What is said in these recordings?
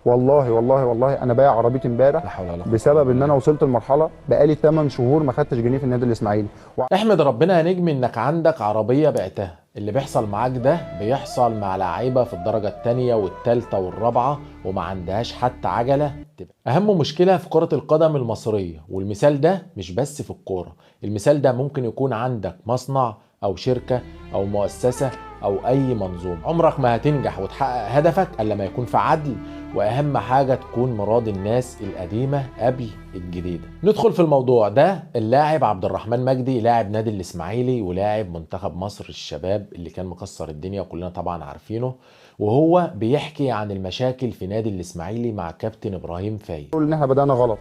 والله والله والله انا بايع عربيتي امبارح بسبب ان انا وصلت لمرحلة بقالي 8 شهور ما خدتش جنيه في النادي الاسماعيلي. احمد ربنا يا نجم انك عندك عربية بعتها. اللي بيحصل معاك ده بيحصل مع لعيبة في الدرجة الثانية والثالثة والرابعة وما عندهاش حتى عجله. تبقى اهم مشكلة في كره القدم المصرية، والمثال ده مش بس في الكورة، المثال ده ممكن يكون عندك مصنع او شركة او مؤسسة او اي منظومة. عمرك ما هتنجح وتحقق هدفك الا ما يكون في عدل، واهم حاجة تكون مراضي الناس القديمة قبل الجديدة. ندخل في الموضوع ده. اللاعب عبد الرحمن مجدي لاعب نادي الاسماعيلي ولاعب منتخب مصر الشباب اللي كان مكسر الدنيا وكلنا طبعا عارفينه، وهو بيحكي عن المشاكل في نادي الاسماعيلي مع كابتن ابراهيم فايق. بيقول ان احنا بدانا غلط،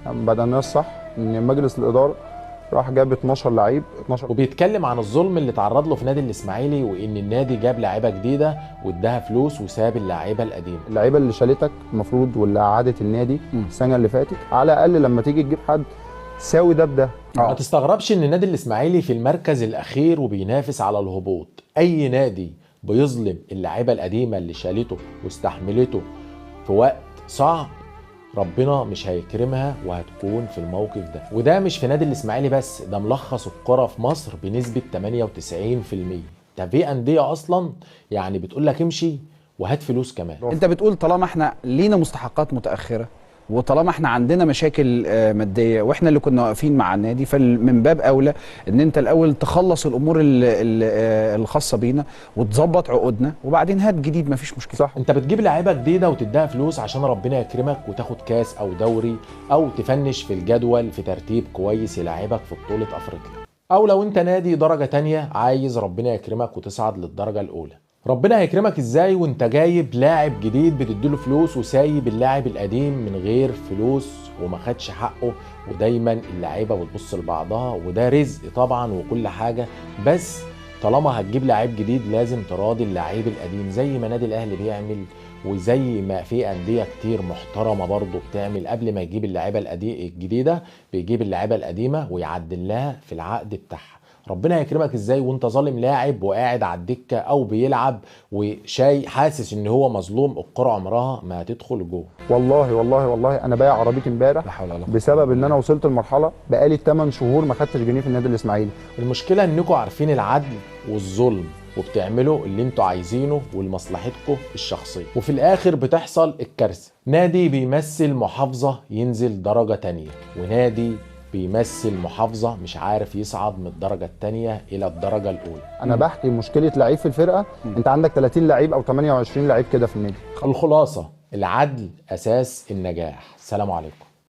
بدأنا الصح، ان مجلس الادارة راح جاب 12 لعيب 12، وبيتكلم عن الظلم اللي تعرض له في نادي الاسماعيلي، وان النادي جاب لعيبة جديدة واداها فلوس وساب اللعيبة القديمة. اللعيبة اللي شالتك المفروض واللي قعدت النادي السنة اللي فاتت، على الاقل لما تيجي تجيب حد ساوي ده بده. ما تستغربش ان النادي الاسماعيلي في المركز الاخير وبينافس على الهبوط. اي نادي بيظلم اللعيبة القديمة اللي شالته واستحملته في وقت صعب ربنا مش هيكرمها وهتكون في الموقف ده. وده مش في نادي الاسماعيلي بس، ده ملخص الكرة في مصر بنسبة 98%. ده في أندية أصلا يعني بتقول لك امشي وهات فلوس كمان. انت بتقول طالما احنا لينا مستحقات متأخرة وطالما احنا عندنا مشاكل مادية واحنا اللي كنا واقفين مع النادي، فمن باب اولى ان انت الاول تخلص الامور الخاصة بينا وتظبط عقودنا وبعدين هات جديد، مفيش مشكلة. صح، انت بتجيب لعيبة جديدة وتديها فلوس عشان ربنا يكرمك وتاخد كاس او دوري او تفنش في الجدول في ترتيب كويس يلعبك في بطوله افريقيا، او لو انت نادي درجه تانية عايز ربنا يكرمك وتصعد للدرجة الاولى. ربنا هيكرمك ازاي وانت جايب لاعب جديد بتديله فلوس وسايب اللاعب القديم من غير فلوس وما خدش حقه؟ ودايما اللعيبة بتبص لبعضها، وده رزق طبعا وكل حاجة، بس طالما هتجيب لاعب جديد لازم تراضي اللاعب القديم زي ما نادي الاهلي بيعمل، وزي ما في اندية كتير محترمه برضه بتعمل. قبل ما يجيب اللعيبة الجديدة بيجيب اللعيبة القديمة ويعدل لها في العقد بتاعها. ربنا هيكرمك ازاي وانت ظالم لاعب وقاعد على الدكة او بيلعب وشاي حاسس ان هو مظلوم؟ الكره عمرها ما هتدخل جوه. والله والله والله انا بايع عربيتي امبارح بسبب ان انا وصلت لمرحلة بقالي 8 شهور ما خدتش جنيه في النادي الاسماعيلي. المشكلة انكم عارفين العدل والظلم وبتعملوا اللي انتوا عايزينه ولمصلحتكم الشخصية، وفي الاخر بتحصل الكارثة. نادي بيمثل محافظة ينزل درجه تانية، ونادي بيمثل محافظة مش عارف يصعد من الدرجة الثانية إلى الدرجة الأولى. أنا بحكي مشكلة لعيب في الفرقة، أنت عندك 30 لعيب أو 28 لعيب كده في النادي. الخلاصة، العدل أساس النجاح. السلام عليكم.